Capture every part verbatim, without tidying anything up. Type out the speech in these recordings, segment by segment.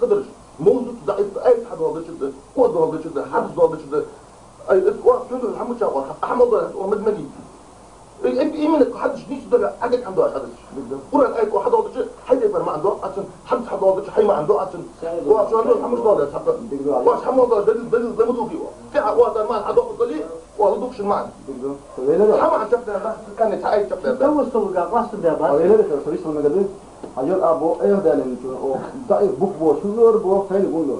хабараш. Мовзуъ даӀиф да, аят хьадоаладеча да, къа доаладеча да, хьадис доаладеча да. Ай, из оаха цундур хӀама чакъ, хӀама дола, оаха маг-маги. Э, э, именно хьадис нийса да, хьагет хӀама да хьадис. Къуръан аят оаха хьадоаладеча, хьай тайпара маӀан да, ацан, хьадис хьадоаладеча, хьай маӀан да, ацан. Оаха цундур хӀама дола, хьабба. Оаха хӀама дола, далил, далил, далил ма духи оаха. Фиха оаха дар маӀан хьадоаккхале, оаха духшин маӀан. Хьа маӀан чакхдаьнна, кхы цхьа аят чакхдаьнна. Тавассулга къоастадаь бац. Хьажал або, эх, далин чу, о, даӀиф бух боацаш лор бо, хайна гун лор.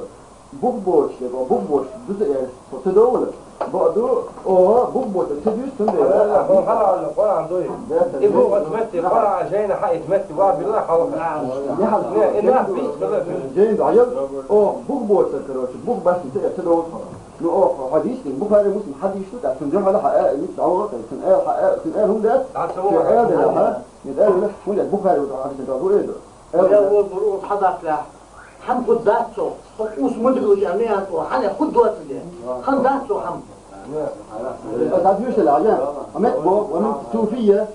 Бух боацаш, е, бух боацаш, дуза эр, со ца довла. Бо ду, о, бух боцар ца дуьйцу цундела. Хьалал, хьалал, Къуръан дуй. И бух оцу метте, Къуръан жайна хьаийца метте, ва билла хьалха. Не хьалха. Не, и нах бийца хила. Жайна дӀаял, о, бух боцар, короче, бух баьсса ца, ца довла хьо. Ну, о, хьадис, Бухари, Муслим хьадис ду, тӀаккха цуьнан дуьхьал хьа, э, ниц дӀавахар, цуьнан аьла хьа, э, цуьнан аьла хӀума дац, цуьнан аьла дина хьа, ниц аьла хӀума дац, Бухари ву хьадис ду, ду, э, ду. Аьла. Хьан хӀу дац цо? Хьо ус ма дигу, я ме ан цо, хьан хӀу доцу де? Хан дац цо хьан? Ас хьадуьйшал, Ӏажа. Амет бо, ва мин суфия.